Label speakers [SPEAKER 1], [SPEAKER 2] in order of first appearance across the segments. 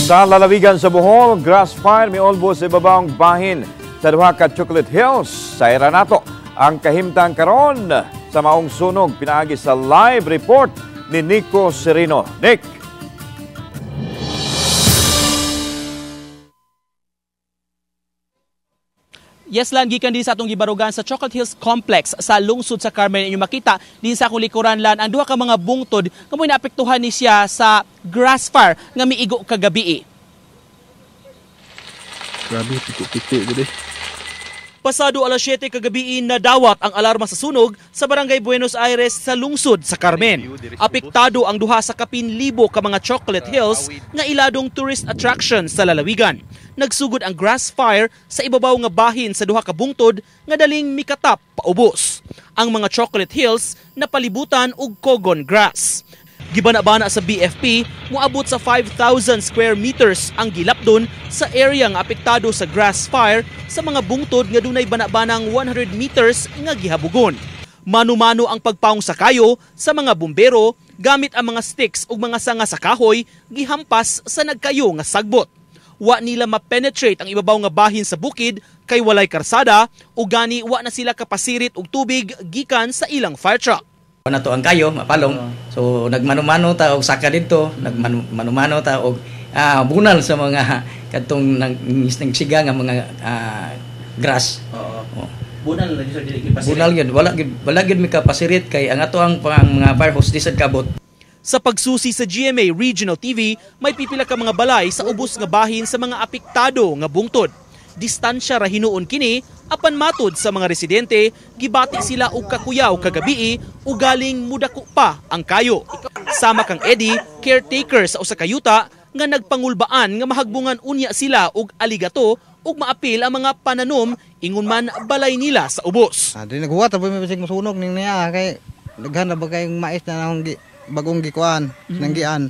[SPEAKER 1] Sa lalawigan sa Bohol, grass fire miulbo sa ibabawng bahin sa duha ka Chocolate Hills sa Iranato. Ang kahimtang karon sa maong sunog pinaagi sa live report ni Nico Serino. Nick!
[SPEAKER 2] Yes, Lan, gikan din sa atong gibarugan sa Chocolate Hills Complex sa lungsod sa Carmen. Inyo makita din sa akong likuran, Lan, ang duha ka mga bungtod nga mo'y naapektuhan ni siya sa grass fire nga miigo kagabi.
[SPEAKER 3] Grabe, piti-piti gud eh.
[SPEAKER 2] Pasado alas 7 kagabi nadawat ang alarma sa sunog sa Barangay Buenos Aires sa lungsod sa Carmen. Apektado ang duha sa kapin libo ka mga Chocolate Hills nga iladong tourist attraction sa lalawigan. Nagsugod ang grass fire sa ibabaw nga bahin sa duha ka bungtod nga daling mikatap paubos. Ang mga Chocolate Hills napalibutan og cogon grass. Gibana-bana sa BFP, moabot sa 5,000 square meters ang gilapdon sa area nga apektado sa grass fire sa mga bungtod nga dunay bana-banang 100 meters nga gihabugon. Mano-mano ang pagpaong sa kayo sa mga bumbero gamit ang mga sticks ug mga sanga sa kahoy gihampas sa nagkayo nga sagbot. Wa nila ma-penetrate ang ibabaw nga bahin sa bukid kay walay karsada ug gani wa na sila kapasirit og tubig gikan sa ilang fire truck.
[SPEAKER 4] Na to ang kayo mapalong. So nagmano-mano ta og saka didto, nagmano-mano ta og bunal sa mga kadtong nagsiga nga mga grass.
[SPEAKER 2] Oo. Bunal lagi sir dili gipasirit.
[SPEAKER 4] Bunal gyud, wala gyud mi kapasirit kay ang ato ang mga fire hose di sad kabot.
[SPEAKER 2] Sa pagsusi sa GMA Regional TV, may pipila ka mga balay sa ubos nga bahin sa mga apektado nga bungtod. Distansya ra hinuon kini apan matud sa mga residente, gibati sila og kakuyaw kagabii ug galing mudako pa ang kayo. Sama kang Eddie, caretaker sa usa ka yuta nga nagpangulbaan nga mahagbungan unya sila og aligato ug maapil ang mga pananom ingon man balay nila sa ubos.
[SPEAKER 5] Di naghuwat ra may bisig masunog ning niya kay daghan na ba kayong mais na nang bagong gikuan, nanggian.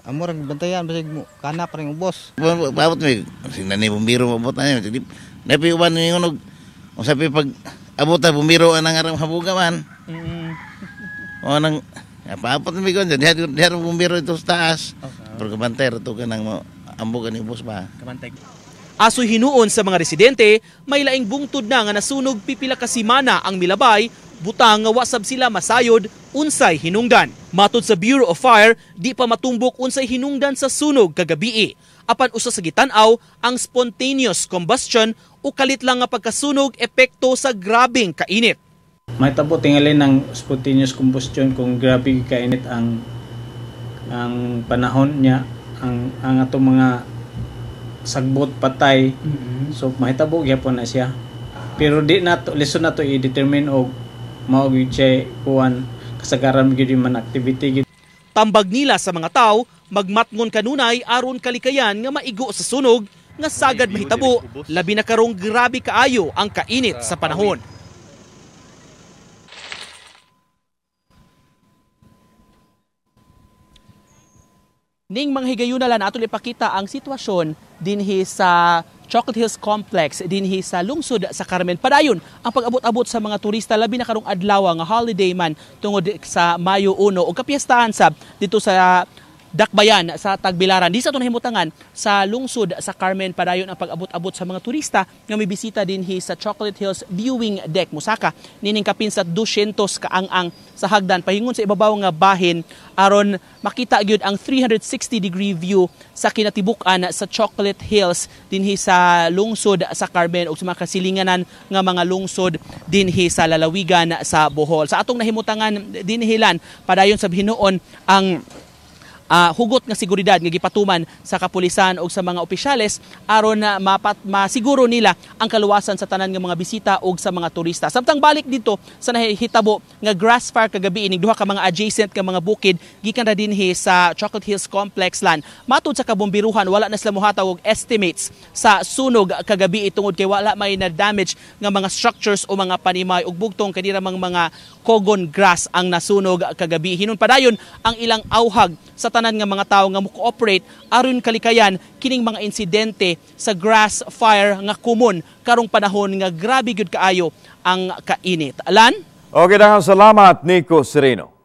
[SPEAKER 5] Amo rang bantayan bisig mo kana pa ring ubos.
[SPEAKER 6] Paabot mi sing nani bumbiro maabot na ni. Napi uban ni unog unsa pi pag abot ta bumbiro anang arang habuga man. O nang paabot mi kon diha diha bumbiro ito sa taas. Pero kabantay ra to kanang ambog ani ubos ba.
[SPEAKER 2] Kabantay. Asoy hinuon sa mga residente, may laing bungtod na nga nasunog pipila ka semana ang milabay, butang nga wasab sila masayod unsay hinungdan. Matod sa Bureau of Fire, di pa matumbok unsay hinungdan sa sunog kagabii. Apan usa sa gitan-aw ang spontaneous combustion o kalit lang nga pagkasunog epekto sa grabeng kainit.
[SPEAKER 7] Mahitabo tingali ng spontaneous combustion kung grabe kainit ang panahon niya, ang atong mga sagbot patay. So mahitabo gyapon na siya. Pero di nato lisod nato i-determine og mao gyud siya kuan kasagaran gyud man activity gyud.
[SPEAKER 2] Tambag nila sa mga tawo magmatngon kanunay aron kalikayan nga maigo sa sunog nga sagad mahitabo labi na karong grabe kaayo ang kainit sa panahon. Ning mga higayuna lang ato ipakita ang sitwasyon dinhi sa Chocolate Hills Complex dinhi sa lungsod sa Carmen. Padayon ang pag-abot-abot sa mga turista labi na karong adlaw nga holiday man tungod sa Mayo 1 o kapiestahan sab dito sa Dakbayan sa Tagbilaran. Di sa ito nahimutangan sa lungsod sa Carmen, padayon ang pag-abot-abot sa mga turista nga may bisita dinhi sa Chocolate Hills Viewing Deck. Musaka nining kapin sa 200 kaang-ang sa hagdan pahingon sa ibabaw nga bahin aron makita gyud ang 360-degree view sa kinatibuk-an sa Chocolate Hills dinhi sa lungsod sa Carmen ug sa mga kasilinganan nga mga lungsod dinhi sa lalawigan sa Bohol. Sa atong nahimutangan dinhilan padayon sa hinuon ang hugot nga seguridad nga gipatuman sa kapulisan o sa mga opisyales aron na masiguro nila ang kaluwasan sa tanan nga mga bisita o sa mga turista. Samtang balik dito sa nahitabo nga grass fire kagabi ining duha ka mga adjacent nga mga bukid gikan ra dinhi sa Chocolate Hills Complex lan. Matud sa kabombiruhan wala na sila mohatag og estimates sa sunog kagabi tungod kay wala may na damage nga mga structures o mga panimay ug bugtong kanira mang mga cogon grass ang nasunog kagabi. Hinun padayon ang ilang auhag sa tanan nga mga tawo nga mo-cooperate aron kalikayan kining mga insidente sa grass fire nga common karong panahon nga grabe gyud kaayo ang kainit. Alan?
[SPEAKER 1] Okay, daghang salamat Nico Sereno.